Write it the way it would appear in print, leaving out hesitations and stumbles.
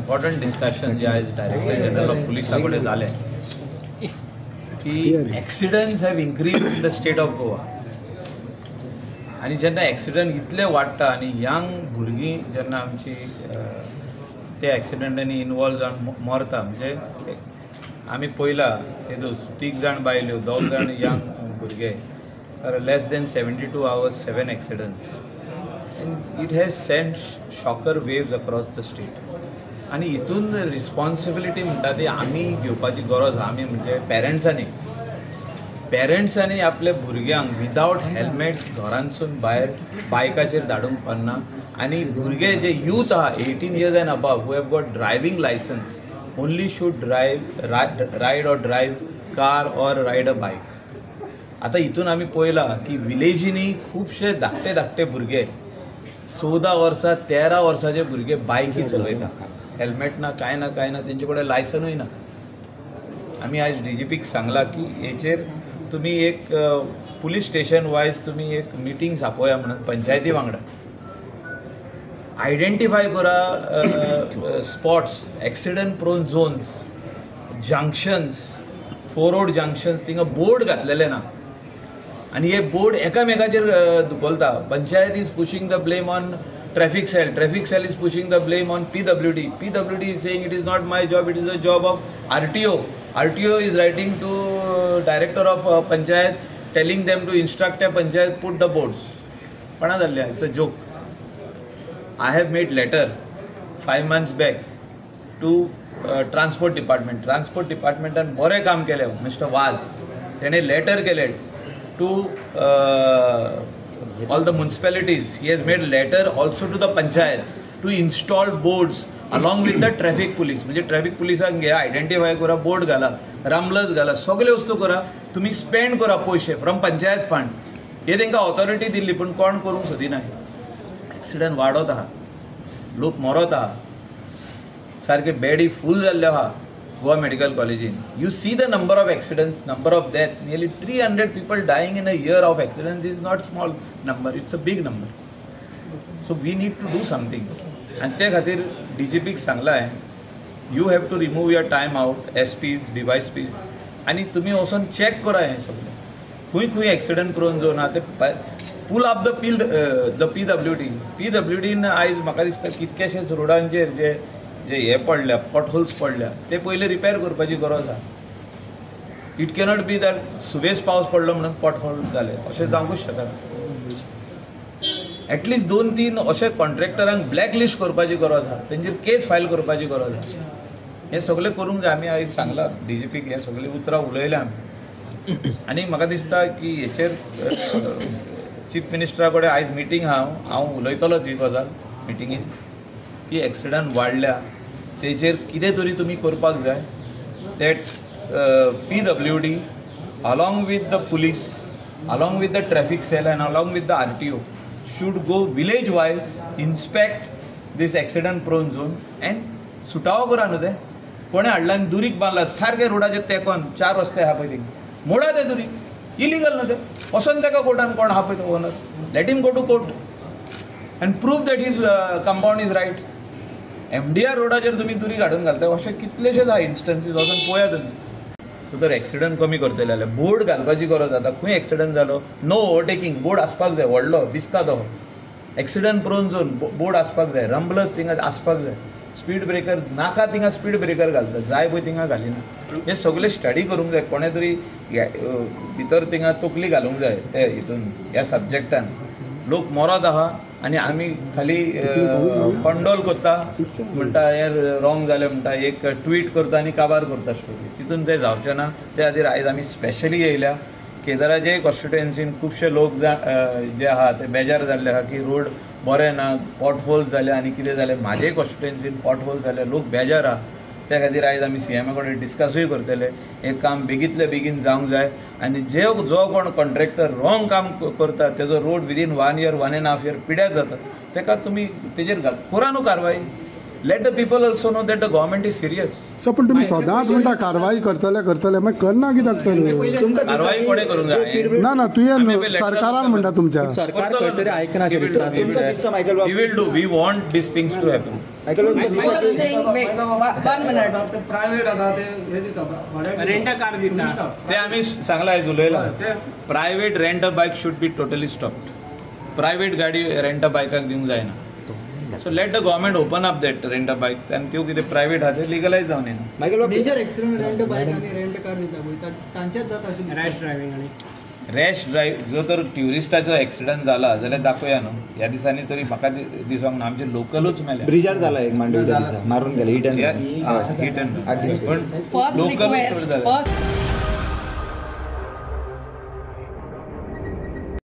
Important discussion जे आयज director general of पुलिसा कडेन जालें की accidents have increase in the state of Goa. आनी जेन्ना एक्सिडंट इतले वाडटा आनी यंग भुरगीं जेन्ना आमची त्या एक्सिडंटांनी इनवॉल्व जावन मरता, म्हणजे आमी पळयला तेदूस 3 जाण बायल्यो, 2 जाण यंग भुरगे, less than 72 hours 7 accidents, and it has sent shocker waves across the state. आनी हितून रिस्पॉन्सिबिलिटी म्हणटा ती आमी घेवपाची गरज आहा. आमी म्हणजे पेरंट्सांनी, पेरंट्सांनी आपल्या भुरग्यांक विदावट हेल्मेट घरांतसून भायर बायकाचेर धाडूंक पडना. आनी भुरगे जे यूथ आहा 18 years and above who have got driving licence only should drive, ride or drive car or ride a bike. आतां हितून आमी पळयलां की विलेजींनी खुबशे धाकटे धाकटे भुरगे 14 वर्सां 13 वर्सांचे भुरगे बायकी चलयता, हेल्मेट ना, कांय ना, कांय ना, तेंचे कडेन लायसनूय ना. आमी आयज डीजीपीक सांगलां की हेचेर तुमी एक पुलीस स्टेशन वायज तुमी एक मिटींग आपोया म्हणून पंचायती वांगडा आयडेंटिफाय करा spots, accident prone zones, junctions, 4 road junctions, थिंगा बोर्ड घातलेले ना आनी हे board एकामेकाचेर धुकलता. Panchayat is pushing the blame on traffic cell, traffic cell is pushing the blame on PWD, PWD is saying it is not my job, it is a job of RTO, RTO is writing to director of panchayat telling them to instruct a panchayat put the boards. पणा जाल्लें, it's a joke. I have made letter 5 months back to transport department. Transport डिपार्टमेंटान बरें काम केलें, mister वाज तेणें letter केलें to all the municipalities. He has made letter also to the panchayats to install boards along with the traffic police. म्हणजे traffic पुलिसांक घे, identify करा, board घाला, रामलस घाला, सगळे वस्तू करा, तुमी स्पेंड करा पयशे फ्रॉम पंचायत फंड. हे तांकां ऑथॉरिटी दिल्ली, पूण कोण करूंक सोदिना. एक्सिडंट वाडत आहा, लोक मरत आहा, सारके बेडी फूल जाल्ले आहा गोवा मेडिकल कॉलेजीन. You see the number of accidents, number of deaths, nearly 300 people dying in a year of accidents is not small number, it's a big number. So we need to do something. आनी ते खातीर डीजीपीक सांगलां हांवें, you have to remove your time out, SPs, DySPs, आनी तुमी वचोन check करा हें सगळें, खंय खंय एक्सिडंट प्रोन झोन आहा ते pull up the the PWD. पीडब्ल्यूडीन आयज म्हाका दिसता कितकेशेच रोडांचेर जे जे हे पडल्या, पॉटहोल्स पडल्या, ते पयले रिपेर करपाची गरज आहा. It cannot be that सुबेज पावस पडलो म्हणून पॉटहोल जाले, अशें जावंकूच शकना. एटलिस्ट 2-3 अशे कॉन्ट्रॅक्टरांक ब्लॅक लिस्ट करपाची गरज आहा, तेंचेर केस फायल करपाची गरज आहा. हें सगळें करूंक जाय. आमी आयज सांगलां डीजीपीक, हें सगळीं उतरां उलयल्या आमी. आनी म्हाका दिसता की हेचेर चीफ मिनिस्टरा कडेन आयज मिटींग आहा, हांव उलयतलोच ही गजाल मिटिंगेन की एक्सिडंट वाडल्या तेचेर कितें तरी तुमी करपाक जाय. That PWD along with the police, along with the traffic cell and along with the RTO should go village wise, inspect this accident prone zone and सुटावो करा न्हू. ते कोणें हाडला आनी दुरीग बांदला सारकें रोडाचेर तेंकोन, 4 रस्ते आहा पळय थिंगा, मोडा ते दुरीग, इलिगल न्हू ते, वचोन ताका कोर्टान कोण आहा पळय owner, let him go to court and prove that his compound is right. MDR रोडाचेर तुमी दुरीग हाडून घालता, अशे कितलेशेच आहा इन्स्टन्सीस, वचून पळया तुमी. तूं तर एक्सिडंट कमी करतले जाल्यार बोर्ड घालपाची गरज. आतां खंय एक्सिडंट जालो, नो ओवरटेकींग बोर्ड आसपाक जाय, व्हडलो दिसता तो, एक्सिडंट प्रोन झोन बोर्ड आसपाक जाय, रंबलस थिंगा आसपाक जाय, स्पीड ब्रेकर नाका थिंगा स्पीड ब्रेकर घालता, जाय पळय थिंगा घालिना. हे सगळे स्टडी करूंक जाय, कोणें तरी भितर थिंगा तकली घालूंक जाय ते हितून, ह्या सब्जेक्टान. लोक मरत आहा आनी आमी खाली कंडोल करता, म्हणटा हें रॉंग जालें म्हणटा, एक ट्वीट करता आनी काबार करता स्टोरी, तितून तें जावचें ना. ते खातीर आयज आमी स्पेशली येयल्या. केदाराचे कॉन्स्टिट्युएन्सीन खुबशे लोक जे आहा ते बेजार जाल्ले आहा की रोड बरें ना, पॉटहोल्स जाले आनी कितें जालें. म्हाजे कॉन्स्टिट्युएन्सीन पॉटहोल जाले, लोक बेजार आहा. त्या खातीर आयज आमी सीएमा कडेन डिस्कसूय करतले, हें काम बेगींतले बेगीन जावंक जाय. आनी जे जो कोण कॉन्ट्रॅक्टर रॉंग काम करता तेजो road within 1 year, 1.5 year पिड्यार जाता, तेका तुमी तेजेर करा न्हू कारवाय. Let the people also know that the government is serious. So पण तुम्ही सदांच म्हणटा कारवाई करतले करतले, मागीर करना कित्याक तर? कारवाई कोणें करूंक जाय? ना ना, तुवें सरकारान म्हणटा तुमच्या सरकार खंय तरी आयकना. We will do, we want these things to happen. ते आमी सांगला आयज उलयला, private rent a bike should be totally stopped. Private गाडी रेंट अ बायकाक दिवंक जायना. So let the government open up that rent a bike आनी त्यो कितें प्रायवेट आहा ते लिगलायज जावन येना. Major accident rent a bike आनी रेंट कार दिता पळय तांचेच जाता अशें. रॅश ड्रायव्हिंग आनी रॅश ड्रायव्ह जो तर ट्युरिस्टाचो एक्सिडंट जाला जाल्यार दाखोवया न्हू. ह्या दिसांनी तरी म्हाका दिसोंक ना, आमचे लोकलूच मेले. ब्रिजार जाला एक मांडवी, मारून गेले हिट अँड हिट अँड, पण लोकल.